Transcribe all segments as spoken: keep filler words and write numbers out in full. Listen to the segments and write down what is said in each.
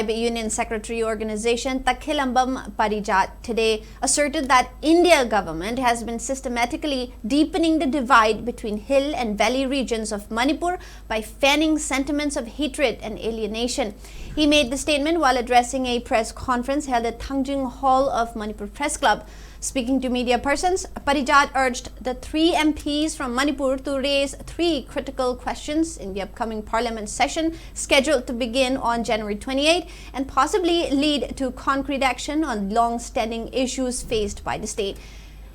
Union Secretary organization Takhilambam Parijat today asserted that India government has been systematically deepening the divide between hill and valley regions of Manipur by fanning sentiments of hatred and alienation. He made the statement while addressing a press conference held at Thangjing Hall of Manipur Press Club. Speaking to media persons, Parijat urged the three M Ps from Manipur to raise three critical questions in the upcoming parliament session scheduled to begin on January twenty-eighth and possibly lead to concrete action on long-standing issues faced by the state.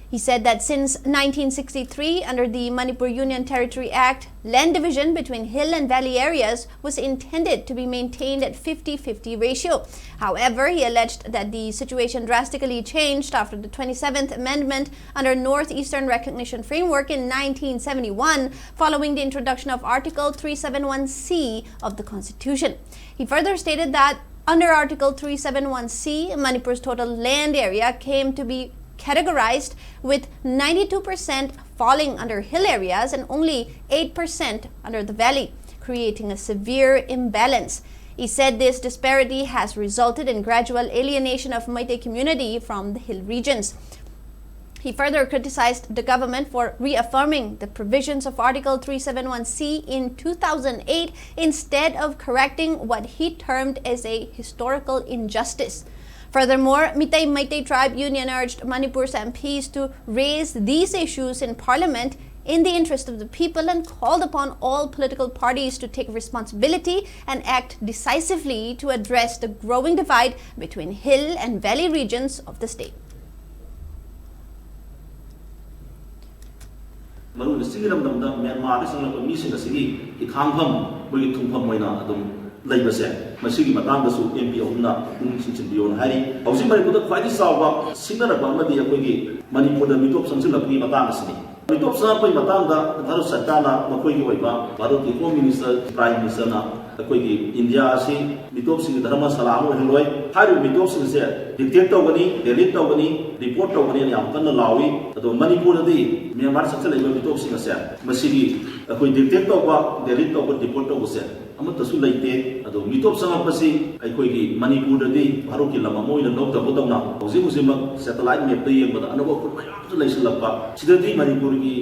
He said that since nineteen sixty-three, under the Manipur Union Territory Act, land division between hill and valley areas was intended to be maintained at fifty fifty ratio. However, he alleged that the situation drastically changed after the twenty-seventh Amendment under Northeastern Recognition Framework in nineteen seventy-one, following the introduction of Article three seven one C of the Constitution. He further stated that under Article three seven one C, Manipur's total land area came to be categorized, with ninety-two percent falling under hill areas and only eight percent under the valley, creating a severe imbalance. He said this disparity has resulted in gradual alienation of Meitei community from the hill regions. He further criticized the government for reaffirming the provisions of Article three seven one C in two thousand eight instead of correcting what he termed as a historical injustice. Furthermore, Meitei Meitei Tribe Union urged Manipur's M Ps to raise these issues in parliament in the interest of the people and called upon all political parties to take responsibility and act decisively to address the growing divide between hill and valley regions of the state. ꯃꯔꯨꯑꯣꯏꯅ ꯁꯤꯒꯤ ꯂꯝꯗꯝꯗ ꯃ꯭ꯌꯥꯟꯃꯥꯔꯗ ꯆꯪꯂꯛꯄ ꯃꯤꯁꯤꯡ ꯑꯁꯤꯒꯤ ꯍꯤꯊꯥꯡꯐꯝ, ꯃꯣꯏꯒꯤ ꯊꯨꯡꯐꯝ ꯑꯣꯏꯅ ꯑꯗꯨꯝ ꯂꯩꯕꯁꯦ, ꯃꯁꯤꯒꯤ ꯃꯇꯥꯡꯗꯁꯨ ꯑꯦꯝ ꯄꯤ ꯑꯍꯨꯝꯅ ꯄꯨꯛꯅꯤꯡ ꯆꯤꯡꯁꯤꯟꯕꯤꯌꯣꯅ ꯍꯥꯏꯔꯤ꯫ ꯍꯧꯖꯤꯛ ꯃꯅꯤꯄꯨꯔꯗ ꯈ꯭ꯋꯥꯏꯗꯒꯤ ꯆꯥꯎꯕ ꯁꯤꯡꯅꯔꯛꯄ ꯑꯃꯗꯤ ꯑꯩꯈꯣꯏꯒꯤ ꯃꯅꯤꯄꯨꯔꯗ ꯃꯤꯇꯣꯞ ꯆꯪꯁꯤꯜꯂꯛꯄꯒꯤ ꯃꯇꯥꯡ ꯑꯁꯤꯅꯤ꯫ ꯃꯤꯇꯣꯞ ꯆꯪꯂꯛꯄꯒꯤ ꯃꯇꯥꯡꯗ ꯚꯥꯔꯠ ꯁꯔꯀꯥꯔꯅ ꯃꯈꯣꯏꯒꯤ ꯑꯣꯏꯕ ꯚꯥꯔꯠꯀꯤ ꯍꯣꯝ ꯃꯤꯅꯤꯁꯇꯔ, ꯄ꯭ꯔꯥꯏꯝ ꯃꯤꯅꯤꯁꯇꯔꯅ ꯑꯩꯈꯣꯏꯒꯤ ꯏꯟꯗꯤꯌꯥ ꯑꯁꯤ ꯃꯤꯇꯣꯞꯁꯤꯡꯒꯤ ꯙꯔꯃꯁꯥꯂꯥ ꯑꯃ ꯑꯣꯏꯍꯜꯂꯣꯏ꯫ ꯍꯥꯏꯔꯤꯕ ꯃꯤꯇꯣꯞꯁꯤꯡꯁꯦ dictate ꯇꯧꯒꯅꯤ, delete ꯇꯧꯒꯅꯤ, report ꯇꯧꯒꯅꯤ ꯍꯥꯏꯅ ꯌꯥꯝ ꯀꯟꯅ ꯂꯥꯎꯏ꯫ ꯑꯗꯣ ꯃꯅꯤꯄꯨꯔꯗꯗꯤ ꯃ꯭ꯌꯥꯟꯃꯥꯔ ꯆꯠꯁꯤꯜꯂꯛꯏꯕ ꯃꯤꯇꯣꯞꯁꯤꯡ ꯑꯁꯦ, ꯃꯁꯤꯒꯤ ꯑꯩꯈꯣꯏ dictate ꯇꯧꯕ, delete ꯇꯧꯕ, report ꯇꯧꯕꯁꯦ ꯑꯃꯠꯇꯁꯨ ꯂꯩꯇꯦ꯫ ꯑꯗꯣ ꯃꯤꯇꯣꯞ ꯆꯪꯉꯛꯄꯁꯤ ꯑꯩꯈꯣꯏꯒꯤ ꯃꯅꯤꯄꯨꯔꯗꯗꯤ ꯚꯥꯔꯠꯀꯤ ꯂꯝ ꯑꯃ ꯑꯣꯏꯅ ꯂꯧꯗꯕꯗꯧꯅ ꯍꯧꯖꯤꯛ ꯍꯧꯖꯤꯛꯃꯛ satellite mapꯇ ꯌꯦꯡꯕꯗ ꯑꯅꯧꯕ ꯈꯨꯟ ꯃꯌꯥꯝꯁꯨ ꯂꯩꯁꯤꯜꯂꯛꯄ꯫ ꯁꯤꯗꯗꯤ ꯃꯅꯤꯄꯨꯔꯒꯤ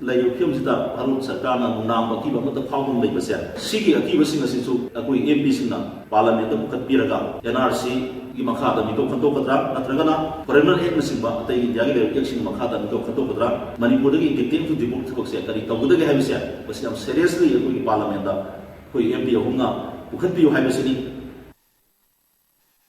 ꯂꯩꯔꯤꯕ ꯐꯤꯕꯝꯁꯤꯗ ꯚꯥꯔꯠ ꯁꯔꯀꯥꯔꯅ ꯅꯨꯡꯅꯥꯡꯕ ꯑꯀꯤꯕ ꯑꯃꯠꯇ ꯐꯥꯎꯗꯨꯅ ꯂꯩꯕꯁꯦ, ꯁꯤꯒꯤ ꯑꯀꯤꯕꯁꯤꯡ ꯑꯁꯤꯁꯨ ꯑꯩꯈꯣꯏ MPꯁꯤꯡꯅ ꯄꯥꯔꯂꯤꯌꯥꯃꯦꯟꯠꯇ ꯄꯨꯈꯠꯄꯤꯔꯒ NRCꯒꯤ ꯃꯈꯥꯗ ꯃꯤꯇꯣꯞ ꯈꯟꯗꯣꯛꯀꯗ꯭ꯔꯥ, ꯅꯠꯇ꯭ꯔꯒꯅ Foreigner Act ꯅꯆꯤꯡꯕ ꯑꯇꯩ ꯏꯟꯗꯤꯌꯥꯒꯤ ꯂꯩꯔꯤꯕ actꯁꯤꯡꯒꯤ ꯃꯈꯥꯗ ꯃꯤꯇꯣꯞ ꯈꯟꯗꯣꯛꯀꯗ꯭ꯔꯥ, ꯃꯅꯤꯄꯨꯔꯗꯒꯤ dictate to deport ꯊꯕꯛꯁꯦ ꯀꯔꯤ ꯇꯧꯒꯗꯒꯦ ꯍꯥꯏꯕꯁꯦ, ꯃꯁꯤ ꯌꯥꯝ seriously ꯑꯩꯈꯣꯏꯒꯤ ꯄꯥꯔꯂꯤꯌꯥꯃꯦꯟꯠꯇ ꯑꯩꯈꯣꯏ MP ꯑꯍꯨꯝꯅ ꯄꯨꯈꯠꯄꯤꯌꯨ ꯍꯥꯏꯕꯁꯤꯅꯤ꯫